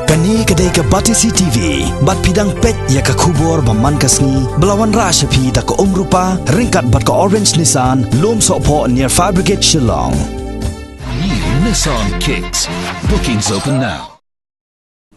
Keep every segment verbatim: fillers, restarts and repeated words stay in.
Kane ka dei ka Batesi T V, bad phi dang peit ïa ka khubor ba man ka sngi, ba la wanrah sha phi da ka Umrupa, ryngkat bad ka Orange Nissan, Lum Sohphoh near Fire Brigade Shillong. New Nissan Kicks. Bookings open now.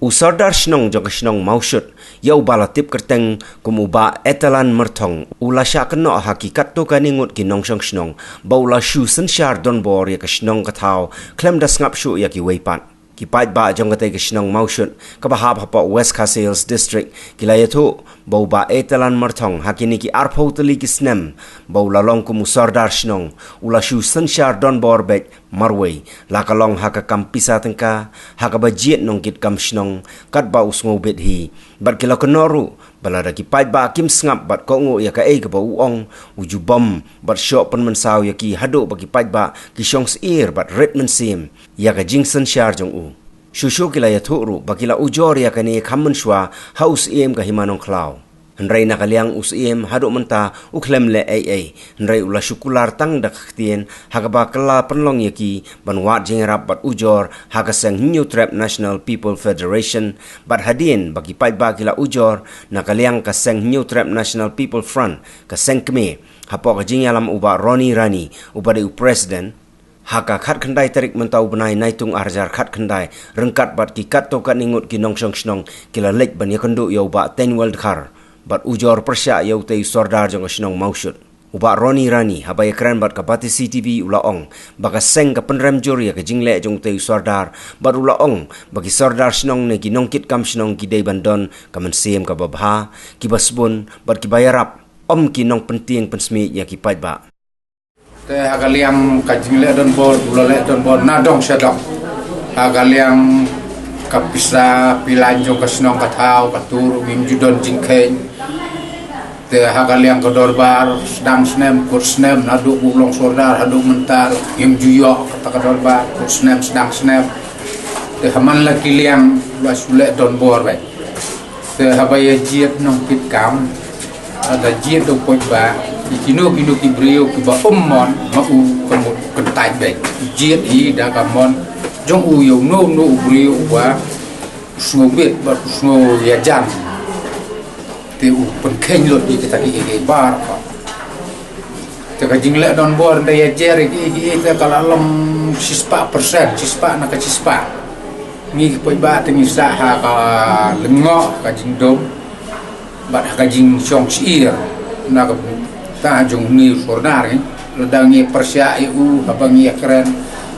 U Sordar Shnong jong ka shnong Mawshut, ïa uba la tip kyrteng kum u Bah Etalan Myrthong, u la shah kynnoh ha ki katto katne ngut ki nongshong shnong, ba u la shu synshar donbor ïa ka shnong ka thaw, khlem da sngap shuh ïa kiwei pat. Ki paidbah jong katei ka shnong Mawshut, kaba hap hapoh West Khasi Hills District, ki la ïathuh ba u Bah Etalan Myrthong, ha kine ki arphew tylli ki snem ba u la long kum u Sordar Shnong, u la shu synshar donbor beit marwei, la ka long ha ka kam pisa tyngka, ha kaba jied nongkitkam shnong, katba u sngewbit hi. Bad ki la kynnoh ruh ba lada ki paidbah kim sngap bad kohnguh ïa kaei kaba u ong, u ju bom bad shoh pynmynsaw ïa ki, haduh ba ki paidbah ki shong syier bad rit mynsiem ïa ka jingsynshar jong u. Shuh shuh ki la ïathuh ruh ba ki la ujor ïa kane kham mynshuwa ha u Syiem ka Hima Nongkhlaw. Hynrei na ka liang u Syiem haduh mynta u khlem leh ei ei, hynrei u la shu kular tang da ka ktien, ha kaba ka la pynlong ïa ki ban wad jingïarap bad ujor ha ka seng Hynñiewtrep National People Federation, bad hadien ba ki paidbah ki la ujor na ka liang ka seng Hynñiewtrep National People Front, ka seng kmie, hapoh ka jingïalam u Bah Ronnie Rani, uba dei u president, ha ka khatkhyndai tarik mynta u bnai Naitung arhajar khatkhyndai, ryngkat bad ki katto katne ngut ki nongshong shnong, ki la leit ban ïakynduh ïa u Bah Teiñwell Dkhar, bad ujor pyrshah ïa utei u Sordar jong ka shnong Mawshut. U Bah Ronnie Rani, haba ïakren bad ka Batesi T V, u la ong ba ka seng ka pynrem jur ïa ka jingleh jong utei u Sordar, bad u la ong ba ki Sordar shnong ne ki nongkitkam shnong ki dei ban don ka mynsiem kaba bha, kiba sbun bad kiba ïarap, ym ki nongpyntieng pynsmiej ïa ki paidbah. Te ha ka liang ka jingleh donbor, u la leh donbor na dong sha dong. Ha ka liang ka pisa pilaiñ jong ka shnong ka thaw, ka tur, ngim ju don jingkheiñ. Te ha ka liang ka dorbar, sdang snem, kut snem, naduh ba u long Sordar haduh mynta, ngim ju ïoh kata ka dorbar, kut snem, sdang snem. Te ha man la ki liang, u la shu leh donbor beit. Te haba ïa jied nongkitkam, lada jied da u paidbah, ïa kino kino ki briew kiba ym mon, ma u ka mut kyntait beit. Jied hi da ka mon jong u ïa uno uno u briew uba u sngewbit bad u sngew ïajan. Te u pynkheiñ lut ïa kita kiei kiei baroh. Te ka jingleh donbor ynda ïa jer ïa kiei kiei te ka la long shispah persen, shispah na ka shispah. Ngi ki paidbah te ngi sah ha ka lyngngoh, ka jingdum bad ha ka jingshong syier na ka bynta jong une u Sordar ngi. Lada ngi pyrshah ïa u, haba ngi ïakren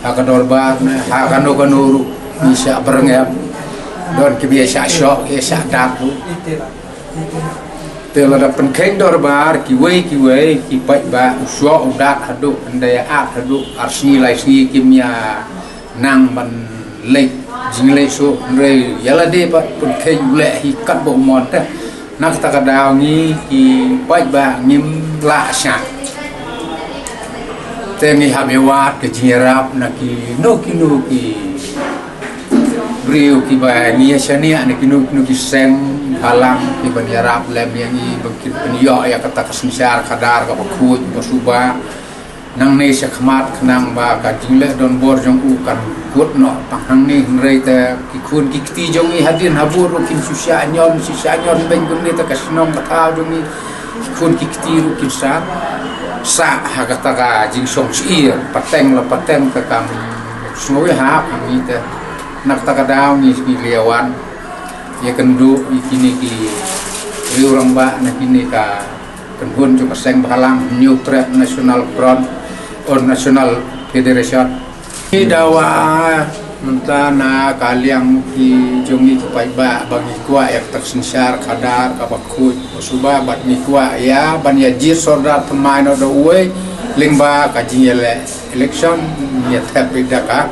ha ka dorbar ne ha kano kano ruh, ngi shah byrngem. Don kiba ïa shah shoh, ïa shah dat ruh. Te lada pynkheiñ dorbar, kiwei kiwei ki paidbah, u shoh u dat haduh, ynda ïa ap haduh ar sngi lai sngi kim ïa nang ban leit jingleit shuh, hynrei ïa lade pat pynkheiñ u leh hi katba u mon te. Na kata ka daw ngi ki paidbah ngim lah shah. Te ngi hap ïa wad ka jingïarap na kino kino ki briew kiba ngi ïa shaniah, na kino kino ki seng bhalang kiban ïarap lem ïa ngi ba kin pynïoh ïa kata ka synshar khadar kaba khuid ba suba. Nangne shakhmat khnang ba ka jingleh donbor jong u kan kut noh tang hangne, hynrei te ki khun ki kti jong ngi hadien habud ruh kin shu shah ñion, shu shah ñion beiñ kumne, te ka shnong ka thaw jong ngi ki khun ki kti ruh kin sah, sah ha kata ka jingshong syier, pateng la pateng ka kam sngewbha ha ngi te. Na kata ka daw ngi, ngi la wan ïakynduh ïa kine ki riew rangbah na kine ka kynhun jong ka seng bhalang Hynñiewtrep National Front or National Federation. Ngi dawa mynta na ka liang ki jong ngi ki paidbah ba ngi kwah ïa ka synshar khadar kaba khuid ba suba, bad ngi kwah ïa ban ïa jied Sordar thymmai noh da uwei lyngba ka jingïaleh election, ngi ïa thep beit da ka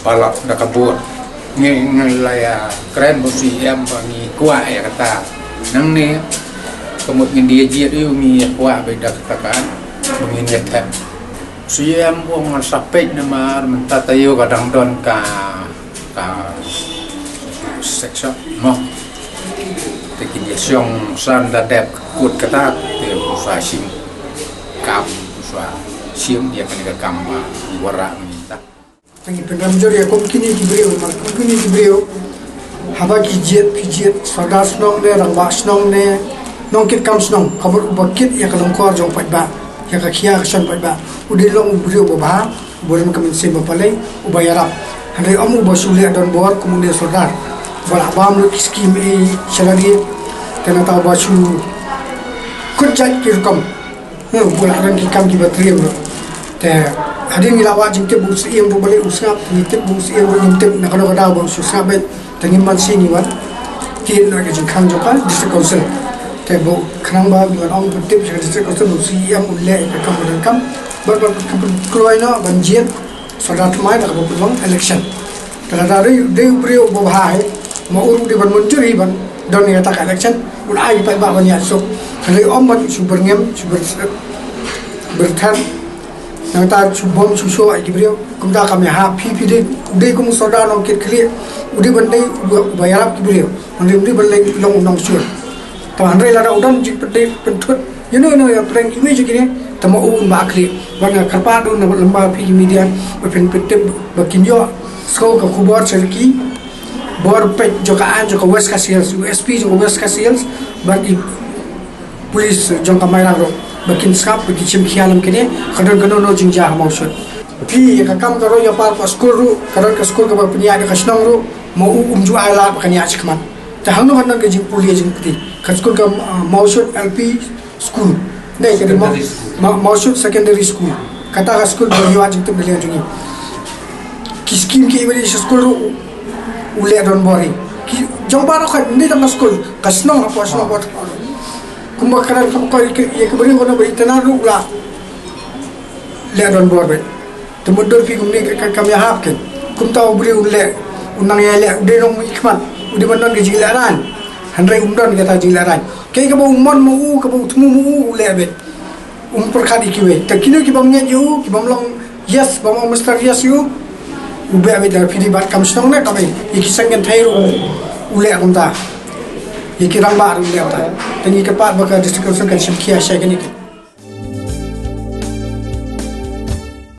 ballot, da ka vote. Ngi, ngi la ïa kren bad u Syiem ba ngi kwah ïa kata. Nangne ka mut ngin ïa jied ïa u, ngi ïa kwah beit da kata ka ba ngin ïa thep. Syiem u ong ngan sa peit namar mynta taïew ka dang don ka, ka section mo. Te kin ïa shong san da dep kut kata te u sa shim kam, u sa shim ïa kane ka kam ba u wanrah mynta. Ngi pynrem jur ïa kum kine ki briew, namar kum kine ki briew Haba ki jied, ki jied, sordar shnong ne, rangbah shnong ne, nongkit kam shnong, ka mut uba kit ïa ka longkor jong paidbah, ïa ka khia ka shon paidbah, u dei long u briew uba bha, uba don ka mynsiem ba palei, uba ïarap. Hynrei ym uba shu leh donbor kum une u sordar, uba la bam lut ki skim i sha lade, te nangta uba shu kut jait ki rukom. Hm, uba la don ki kam kiba triem ruh. Te hadien ngi la wad jingtip ba u Syiem ruh balei u sngap, ngi tip ba u Syiem ruh, ngim tip na kano ka daw ba u shu sngap beit. Te ngim banse, ngi wan tied noh ka jingkhang jong ka District Council. Te ba khnang ba ngi wan ong pyntip sha ka District Council ba u Syiem un leh ïa ka kam ba donkam. Bad ba ka pynkloi noh ban jied sordar thymmai da kaba pynlong election. Te lada dei, dei u briew uba bha hi, ma u ruh u dei ban mynjur hi ban don ïa kata ka election, un ai paidbah ban ïasuk. Hynrei ym ban shu byrngem, shu byr-, byrthat. Nangta shu bom shu shoh ïa ki briew. Kumta kam ïahap, phi, phi dei, u dei kum u sordar nongkit khlieh, u dei ban dei uba, uba ïarap ki briew. Hynrei u dei ban leh long u nongshun. Te hynrei lada u don jingpyntip pynthut ïano ïano ïa pyrshah iwei jong kine, te ma u un ba khlieh. Bad nga kyrpad ruh na lyngba phi ki media ba phin pyntip ba kin ïoh sngew ka khubor sha ki bor peit jong ka aiñ jong ka West Khasi Hills, u S P jong ka West Khasi Hills, bad ki police jong ka Mairang ruh ba kin sngap, ba kin shim khia lem kine, ka don kano kano jingjia ha Mawshut. Phi, ka kam ka roi ka par ka skul ruh, ka don ka skul kaba pynïaid da ka shnong ruh, ma u um ju ai lad ba kan ïaid shakhmat. Te hangno hangno ka jingpule jingpule. Ka skul ka, ah, Mawshut L P School. Ne ka dei Maw-, Secondary School. Ma-, Mawshut Secondary School. Kata ka skul ba ïoh jingtip na liang jong ngi. Ki skim ki iwei sha skul ruh u leh donbor hi. Ki jong baroh ka, ym dei tang ka skul, ka shnong hapoh shnong ba. Kumba ka dang ka ko ïa ka briew kano ba itynnad ruh u la leh donbor beit. Te mutdur phi kumne ka, ka, kam ïahap ken. Kumta u briew u leh, u nang ïaleh, u dei nongmih khmat, u dei ban don ka jinglehraiñ. Hynrei um don kata jinglehraiñ. Kaei kaba u mon ma u, kaba u thmu ma u, u leh beit. Um pyrkhat ïa kiwei. Te kino kibym ngeit ïa u, kibym long yes, bym long Mister Yes ïa u, u beh beit. Lada phi dei bad kam shnong ne kam ei, ïa ki seng kynthei ruh u leh kumta. Ïa ki rangbah ruh u leh kumta. Te ngi kyrpad ba ka District Council kan shim khia sha kine ki